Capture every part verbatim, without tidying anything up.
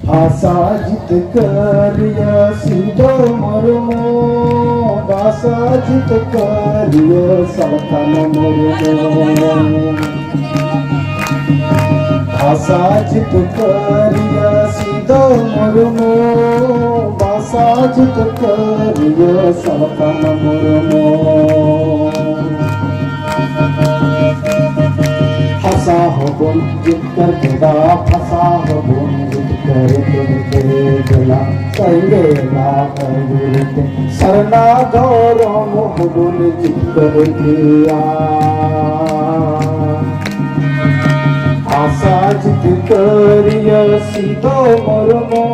ᱵᱷᱟᱥᱟ ᱡᱤᱛᱠᱟᱹᱨᱤᱭᱟᱹ ᱥᱤᱫᱚ ᱢᱩᱨᱢᱩ, ᱵᱷᱟᱥᱟ ᱡᱤᱛᱠᱟᱹᱨᱤᱭᱟᱹ ᱥᱟᱞᱠᱷᱟᱱ ᱢᱩᱨᱢᱩ᱾ ᱵᱷᱟᱥᱟ ᱡᱤᱛᱠᱟᱹᱨᱤᱭᱟᱹ ᱥᱤᱫᱚ ᱢᱩᱨᱢᱩ, ᱵᱷᱟᱥᱟ ᱡᱤᱛᱠᱟᱹᱨᱤᱭᱟᱹ ᱥᱟᱞᱠᱷᱟᱱ ᱢᱩᱨᱢᱩ᱾ ᱦᱟᱥᱟ ᱦᱚᱸᱵᱚᱱ ᱡᱤᱛᱠᱟᱹᱨ ᱠᱮᱫᱟ, ᱵᱷᱟᱥᱟ ᱦᱚᱸᱵᱚᱱ ᱡᱤᱛᱠᱟᱹᱨ ᱠᱮᱫ ᱛᱮ ᱫᱮᱞᱟ ᱥᱮᱸᱜᱮᱞᱟ ᱟᱹᱭᱩᱨ ᱛᱮ ᱥᱟᱨᱱᱟ ᱫᱷᱚᱨᱚᱢ ᱦᱚᱸᱵᱚᱱ ᱡᱤᱛᱠᱟᱹᱨ ᱠᱮᱭᱟ᱾ ᱵᱷᱟᱥᱟ ᱡᱤᱛᱠᱟᱹᱨᱤᱭᱟᱹ ᱥᱤᱫᱚ ᱢᱩᱨᱢᱩ,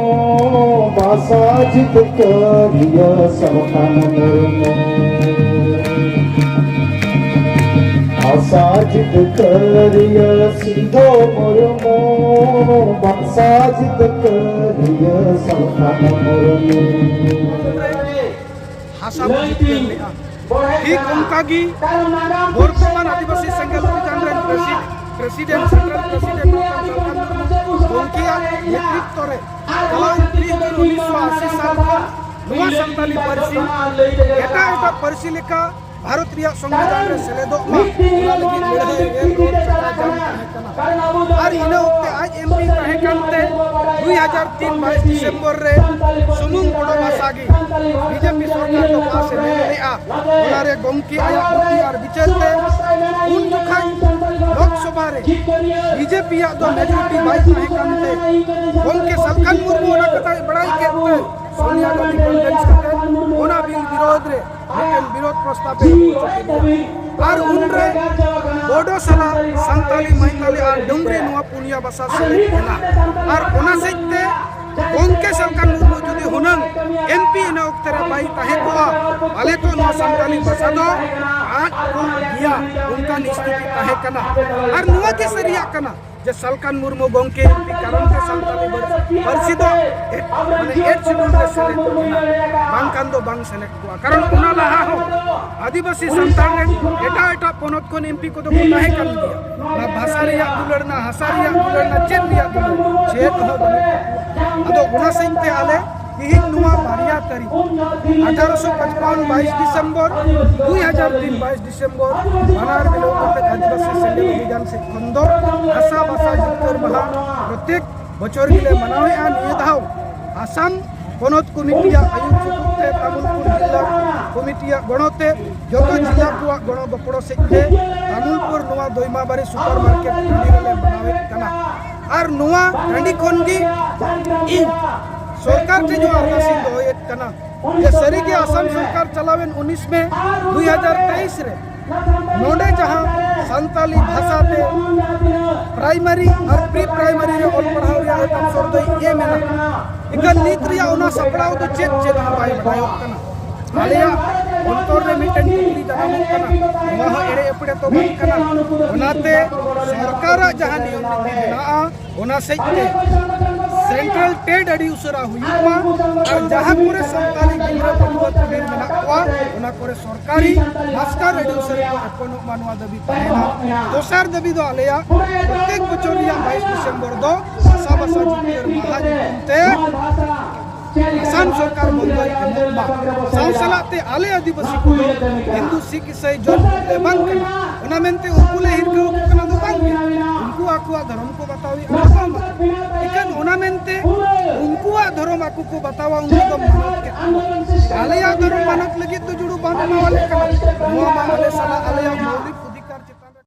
ᱵᱷᱟᱥᱟ ᱡᱤᱛᱠᱟᱹᱨᱤᱭᱟᱹ ᱥᱟᱞᱠᱷᱟᱱ ᱢᱩᱨᱢᱩ᱾ ᱵᱷᱟᱥᱟ ᱡᱤᱛᱠᱟᱹᱨᱤᱭᱟᱹ ᱥᱤᱫᱚ ᱢᱩᱨᱢᱩ, ᱵᱷᱟᱥᱟ ᱡᱤᱛᱠᱟᱹᱨᱤᱭᱟᱹ ᱥᱟᱞᱠᱷᱟᱱ ᱢᱩᱨᱢᱩ᱾ ᱦᱟᱥᱟ ᱵᱚᱱ ᱡᱤᱛᱠᱟᱹᱨ ᱞᱮᱫᱼᱟ᱾ ᱴᱷᱤᱠ ᱚᱱᱠᱟ ᱜᱮ ᱵᱚᱨᱛᱚᱢᱟᱱ ᱟᱹᱫᱤᱵᱟᱹᱥᱤ ᱥᱮᱸᱜᱮᱞ ᱚᱵᱷᱤᱡᱟᱱ ᱨᱮᱱ ᱯᱨᱮᱥᱤ-, president, central president Salkhan Murmu ᱜᱚᱢᱠᱮᱭᱟᱜ ᱱᱮᱛᱨᱤᱛᱵ ᱨᱮ ᱪᱟᱞᱟᱣᱮᱱ ᱛᱤᱨᱤᱥ ᱡᱩᱱ ᱩᱱᱤᱥᱥᱚ ᱟᱥᱤ ᱥᱟᱞ ᱠᱷᱚᱱ ᱱᱚᱣᱟ ᱥᱟᱱᱛᱟᱞᱤ ᱯᱟᱹᱨᱥᱤ ᱮᱴᱟᱜ ᱮᱴᱟᱜ ᱯᱟᱹᱨᱥᱤ ᱞᱮᱠᱟ ᱵᱷᱟᱨᱚᱛ ᱨᱮᱭᱟᱜ ᱥᱚᱝᱵᱤᱫᱷᱟᱱ ᱨᱮ ᱥᱮᱞᱮᱫᱚᱜ ᱢᱟ, ᱚᱱᱟ ᱞᱟᱹᱜᱤᱫ ᱞᱟᱹᱲᱦᱟᱹᱭ ᱨᱮ ᱨᱚᱲ ᱪᱟᱠᱟ ᱡᱟᱢ ᱛᱟᱦᱮᱸ ᱠᱟᱱᱟ᱾ ᱟᱨ ᱤᱱᱟᱹ ᱚᱠᱛᱮ ᱟᱡ ᱮᱢᱯᱤ ᱛᱟᱦᱮᱸ ᱠᱟᱱᱛᱮ ᱫᱩᱭ ᱦᱟᱡᱟᱨ ᱛᱤᱱ ᱵᱟᱭᱤᱥ ᱰᱤᱥᱮᱢᱵᱚᱨ ᱨᱮ ᱥᱩᱢᱩᱝ ᱵᱚᱲᱚ ᱵᱷᱟᱥᱟ ᱜᱮ ᱵᱤᱡᱮᱯᱤ ᱥᱚᱨᱠᱟᱨ ᱫᱚ ᱯᱟᱥ ᱮ ᱢᱮᱱ ᱞᱮᱫᱼᱟ᱾ ᱚᱱᱟ ᱨᱮ ᱜᱚᱢᱠᱮ ᱟᱭᱟᱜ ᱵᱩᱫᱷᱤ ᱟᱨ ᱵᱤᱪᱟᱹᱨ ᱛᱮ ᱩᱱ ᱡᱚᱠᱷᱟᱡ ᱞᱳᱠᱥᱚᱵᱷᱟ ᱨᱮ ᱵᱤᱡᱮᱯᱤᱭᱟᱜ ᱫᱚ ᱢᱮᱡᱚᱨᱤᱴᱤ ᱵᱟᱭ ᱛᱟᱦᱮᱸ ᱠᱟᱱᱛᱮ ᱜᱚᱢᱠᱮ ᱥᱟᱞᱠᱷᱟᱱ ᱢᱩᱨᱢᱩ ᱚᱱᱟ ᱠᱟᱛᱷᱟᱭ ᱵᱟᱲᱟᱭ ᱠᱮᱫ ᱛᱮ ᱥᱳᱱᱤᱭᱟ ᱜᱟᱱᱫᱷᱤ ᱠᱚᱱᱵᱷᱮᱱᱥ ᱠᱟᱛᱮ ᱚᱱᱟ ᱵᱤᱞ ᱵᱤᱨᱳᱫᱷ ᱨᱮ ᱢᱤᱫᱴᱮᱱ ᱵᱤᱨᱳᱫᱷ ᱯᱨᱚᱥᱛᱟᱵ ᱮ ᱟᱹᱜᱩ ᱦᱚᱪᱚ ᱠᱮᱫᱟ᱾ ᱟᱨ ᱩᱱᱨᱮ ᱵᱳᱰᱳ ᱥᱟᱞᱟ, ᱥᱟᱱᱛᱟᱞᱤ, ᱢᱟᱭᱛᱟᱞᱤ ᱟᱨ ᱰᱩᱝᱨᱤ ᱱᱚᱣᱟ ᱯᱩᱱᱭᱟ ᱵᱷᱟᱥᱟ ᱥᱮᱞᱮᱫ ᱮᱱᱟ᱾ ᱟᱨ ᱚᱱᱟ ᱥᱮᱫ ᱛᱮ ᱜᱚᱢᱠᱮ ᱥᱟᱞᱠᱷᱟᱱ ᱢᱩᱨᱢᱩ ᱡᱩᱫᱤ ᱦᱩᱱᱟᱹᱝ ᱮᱢᱯᱤ ᱤᱱᱟᱹ ᱚᱠᱛᱮ ᱨᱮ ᱵᱟᱭ ᱛᱟᱦᱮᱸ ᱠᱚᱜᱼᱟ, ᱯᱟᱞᱮ ᱛᱚ ᱱᱚᱣᱟ ᱥᱟᱱᱛᱟᱞᱤ ᱵᱷᱟᱥᱟ ᱫᱚ ᱟᱫ ᱠᱚᱜ ᱜᱮᱭᱟ, ᱚᱱᱠᱟᱱ ᱥᱛᱷᱤᱛᱤ ᱛᱟᱦᱮᱸ ᱠᱟᱱᱟ᱾ ᱟᱨ ᱱᱚᱣᱟ ᱜᱮ ᱥᱟᱹᱨᱤᱭᱟᱜ ᱠᱟᱱᱟ᱾ ᱡᱮ ᱥᱟᱞᱠᱷᱟᱱ ᱢᱩᱨᱢᱩ ᱜᱚᱢᱠᱮ ᱮᱢᱯᱤ ᱠᱟᱨᱚᱱ ᱛᱮ ᱥᱟᱱᱛᱟᱞᱤ ᱵᱟᱹᱲ-, ᱯᱟᱹᱨᱥᱤ ᱫᱚ ᱮᱴ-, ᱢᱟᱱᱮ ᱮᱴ ᱥᱤᱰᱩᱞ ᱨᱮ ᱥᱮᱞᱮᱫ ᱢᱮᱱᱟᱜᱼᱟ, ᱵᱟᱝᱠᱷᱟᱱ ᱫᱚ ᱵᱟᱝ ᱥᱮᱞᱮᱫ ᱠᱚᱜᱼᱟ᱾ ᱠᱟᱨᱚᱱ ᱚᱱᱟ ᱞᱟᱦᱟ ᱦᱚᱸ ᱟᱹᱫᱤᱵᱟᱹᱥᱤ ᱥᱟᱱᱛᱟᱲ ᱨᱮᱱ ᱮᱴᱟᱜ ᱮᱴᱟᱜ ᱯᱚᱱᱚᱛ ᱠᱷᱚᱱ ᱮᱢᱯᱤ ᱠᱚᱫᱚ ᱠᱚ ᱛᱟᱦᱮᱸ ᱠᱟᱱ ᱜᱮᱭᱟ᱾ ᱚᱱᱟ ᱵᱷᱟᱥᱟ ᱨᱮᱭᱟᱜ ᱫᱩᱞᱟᱹᱲ, ᱚᱱᱟ ᱦᱟᱥᱟ ᱨᱮᱭᱟᱜ ᱫᱩᱞᱟᱹᱲ, ᱚᱱᱟ ᱪᱮᱫ ᱨᱮᱭᱟᱜ ᱫᱩᱞᱟᱹᱲ, ᱪᱮᱫ ᱦᱚᱸ ᱵᱟᱹᱱᱩᱜ ᱛᱟᱠᱚᱣᱟ᱾ ᱟᱫᱚ ᱚᱱᱟ ᱥᱮᱫ ᱛᱮ ᱟᱞᱮ ᱛᱤᱦᱤᱧ ᱱᱚᱣᱟ ᱵᱟᱨᱭᱟ ᱛᱟᱹᱨᱤᱠᱷ, ᱟᱴᱷᱟᱨᱚᱥᱚ ᱯᱟᱸᱪᱯᱟᱱ ᱵᱟᱭᱤᱥ ᱰᱤᱥᱮᱢᱵᱚᱨ, ᱫᱩᱭ ᱦᱟᱡᱟᱨ ᱛᱤᱱ ᱵᱟᱭᱤᱥ ᱰᱤᱥᱮᱢᱵᱚᱨ, ᱵᱟᱱᱟᱨ ᱢᱤᱞᱟᱹᱣ ᱠᱟᱛᱮ ᱟᱹᱫᱤᱵᱟᱹᱥᱤ ᱥᱮᱸᱜᱮᱞ ᱚᱵᱷᱤᱡᱟᱱ ᱥᱮᱫ ᱠᱷᱚᱱ ᱫᱚ ᱦᱟᱥᱟ ᱵᱷᱟᱥᱟ ᱡᱤᱛᱠᱟᱹᱨ ᱢᱟᱦᱟ ᱯᱨᱚᱛᱮᱠ ᱵᱚᱪᱷᱚᱨ ᱜᱮᱞᱮ ᱢᱟᱱᱟᱣᱮᱫᱼᱟ᱾ ᱱᱤᱭᱟᱹ ᱫᱷᱟᱣ ᱟᱥᱟᱢ ᱯᱚᱱᱚᱛ ᱠᱚᱢᱤᱴᱤᱭᱟᱜ ᱟᱹᱭᱩᱨ ᱥᱩᱛᱩᱜ ᱛᱮ, ᱛᱟᱢᱩᱞᱯᱩᱨ ᱡᱤᱞᱟ ᱠᱚᱢᱤᱴᱤᱭᱟᱜ ᱜᱚᱲᱚ ᱛᱮ, ᱡᱚᱛᱚ ᱡᱤᱞᱟ ᱠᱚᱣᱟᱜ ᱜᱚᱲᱚ ᱜᱚᱯᱚᱲᱚ ᱥᱮᱫ ᱛᱮ ᱛᱟᱢᱩᱞᱯᱩᱨ ᱱᱚᱣᱟ ᱫᱚᱭᱢᱟᱵᱟᱨᱤ ᱥᱩᱯᱟᱨ ᱢᱟᱨᱠᱮᱴ ᱴᱟᱺᱰᱤ ᱨᱮᱞᱮ ᱢᱟᱱᱟᱣᱮᱫ ᱠᱟᱱᱟ᱾ ᱟᱨ ᱱᱚᱣᱟ ᱴᱟᱺᱰᱤ ᱠᱷᱚᱱ ᱜᱮ ᱤᱧ ᱥᱚᱨᱠᱟᱨ ᱴᱷᱮᱱ ᱦᱚᱸ ᱟᱨᱫᱟᱥ ᱤᱧ ᱫᱚᱦᱚᱭᱮᱫ ᱠᱟᱱᱟ ᱡᱮ ᱥᱟᱹᱨᱤᱜᱮ ᱟᱥᱟᱢ ᱥᱚᱨᱠᱟᱨ ᱪᱟᱞᱟᱣᱮᱱ ᱩᱱᱤᱥ ᱢᱮ ᱫᱩᱭ ᱦᱟᱡᱟᱨ ᱛᱮᱭᱤᱥ ᱨᱮ ᱱᱚᱰᱮ ᱡᱟᱦᱟᱸ ᱥᱟᱱᱛᱟᱞᱤ ᱵᱷᱟᱥᱟ ᱛᱮ ᱯᱨᱟᱭᱢᱟᱨᱤ ᱟᱨ ᱯᱨᱤ ᱯᱨᱟᱭᱢᱟᱨᱤ ᱨᱮ ᱚᱞ ᱯᱟᱲᱦᱟᱣ ᱨᱮᱭᱟᱜ ᱮᱛᱚᱢ ᱥᱚᱨ ᱫᱚᱭ ᱮᱢ ᱮᱱᱟ, ᱮᱱᱠᱷᱟᱱ ᱱᱤᱛ ᱨᱮᱭᱟᱜ ᱚᱱᱟ ᱥᱟᱯᱲᱟᱣ ᱫᱚ ᱪᱮᱫ, ᱪᱮᱫ ᱦᱚᱸ ᱵᱟᱭ ᱵᱟᱰᱟᱭᱚᱜ ᱠᱟᱱᱟ᱾ ᱟᱞᱮᱭᱟᱜ ᱚᱱᱛᱚᱨ ᱨᱮ ᱢᱤᱫᱴᱮᱱ ᱠᱩᱠᱞᱤ ᱡᱟᱱᱟᱢᱚᱜ ᱠᱟᱱᱟ, ᱱᱚᱣᱟ ᱦᱚᱸ ᱮᱲᱮ ᱮᱯᱲᱮ ᱛᱚ ᱵᱟᱝ ᱠᱟᱱᱟ? ᱚᱱᱟᱛᱮ ᱥᱚᱨᱠᱟᱨᱟᱜ ᱡᱟᱦᱟᱸ ᱱᱤᱭᱚᱢ ᱱᱤᱛᱤ ᱢᱮᱱᱟᱜᱼᱟ, ᱚᱱᱟ ᱥᱮᱫ ᱛᱮ ᱥᱮᱱᱴᱨᱟᱞ ᱴᱮᱴ ᱟᱹᱰᱤ ᱩᱥᱟᱹᱨᱟ ᱦᱩᱭᱩᱜ ᱢᱟ ᱟᱨ ᱡᱟᱦᱟᱸ ᱠᱚᱨᱮ ᱥᱟᱱᱛᱟᱲᱤ ᱜᱤᱫᱽᱨᱟᱹ ᱯᱟᱹᱴᱷᱩᱣᱟᱹ ᱠᱚ ᱰᱷᱮᱨ ᱢᱮᱱᱟᱜ ᱠᱚᱣᱟ, ᱚᱱᱟ ᱠᱚᱨᱮ ᱥᱚᱨᱠᱟᱨᱤ ᱢᱟᱥᱴᱟᱨ ᱟᱹᱰᱤ ᱩᱥᱟᱹᱨᱟ ᱠᱚ ᱮᱯᱚᱱᱚᱜ ᱢᱟ, ᱱᱚᱣᱟ ᱫᱟᱹᱵᱤ ᱛᱟᱦᱮᱱᱟ᱾ ᱫᱚᱥᱟᱨ ᱫᱟᱹᱵᱤ ᱫᱚ ᱟᱞᱮᱭᱟᱜ ᱯᱨᱚᱛᱮᱠ ᱵᱚᱪᱷᱚᱨ ᱨᱮᱭᱟᱜ ᱵᱟᱭᱤᱥ ᱰᱤᱥᱮᱢᱵᱚᱨ ᱫᱚ ᱵᱷᱟᱥᱟ ᱵᱷᱟᱥᱟ ᱡᱤᱛᱠᱟᱹᱨ ᱢᱟᱦᱟ ᱧᱩᱛᱩᱢ ᱛᱮ ᱟᱥᱟᱢ ᱥᱚᱨᱠᱟᱨ ᱵᱚᱱᱫᱚᱭ ᱮᱢᱚᱜ ᱢᱟ᱾ ᱥᱟᱶ ᱥᱟᱞᱟᱜ ᱛᱮ ᱟᱞᱮ ᱟᱹᱫᱤᱵᱟᱹᱥᱤ ᱠᱚᱫᱚ ᱦᱤᱱᱫᱩ ᱥᱤᱠᱷ ᱤᱥᱟᱹᱭ ᱡᱚᱱ ᱞᱮ ᱵᱟᱝ ᱠᱟᱱᱟ, ᱚᱱᱟ ᱢᱮᱱᱛᱮ ᱩᱱᱠᱩ ᱞᱮ ᱦᱤᱨᱠᱟᱹ ᱟᱠᱚ ᱠᱟᱱᱟ ᱫᱚ ᱵᱟᱝ ᱜᱮ, ᱩᱱᱠᱩ ᱟᱠᱚᱣᱟᱜ ᱫᱷᱚᱨᱚᱢ ᱠᱚ ᱵᱟᱛᱟᱣᱮᱫᱼᱟ, ᱵᱟᱛᱟᱣ ᱢᱟ᱾ ᱮᱱᱠᱷᱟᱱ ᱚᱱᱟ ᱢᱮᱱᱛᱮ ᱩᱱᱠᱩᱣᱟᱜ ᱫᱷᱚᱨᱚᱢ ᱟᱠᱚ ᱠᱚ ᱵᱟᱛᱟᱣᱟ, ᱩᱱᱠᱩ ᱫᱚ ᱢᱟᱱᱚᱛ ᱠᱮᱫ ᱠᱚᱣᱟ᱾ ᱟᱞᱮᱭᱟᱜ ᱫᱷᱚᱨᱚᱢ ᱢᱟᱱᱚᱛ ᱞᱟᱹᱜᱤᱫ ᱫᱚ ᱡᱩᱲᱩ ᱵᱟᱢ ᱮᱢᱟᱣᱟᱞᱮ ᱠᱟᱱᱟ᱾ ᱱᱚᱣᱟ ᱢᱟ ᱟᱞᱮ ᱥᱟᱞᱟᱜ ᱟᱞᱮᱭᱟᱜ ᱢᱚᱣᱞᱤᱠ ᱚᱫᱷᱤᱠᱟᱨ ᱪᱮᱛᱟᱱ ᱨᱮ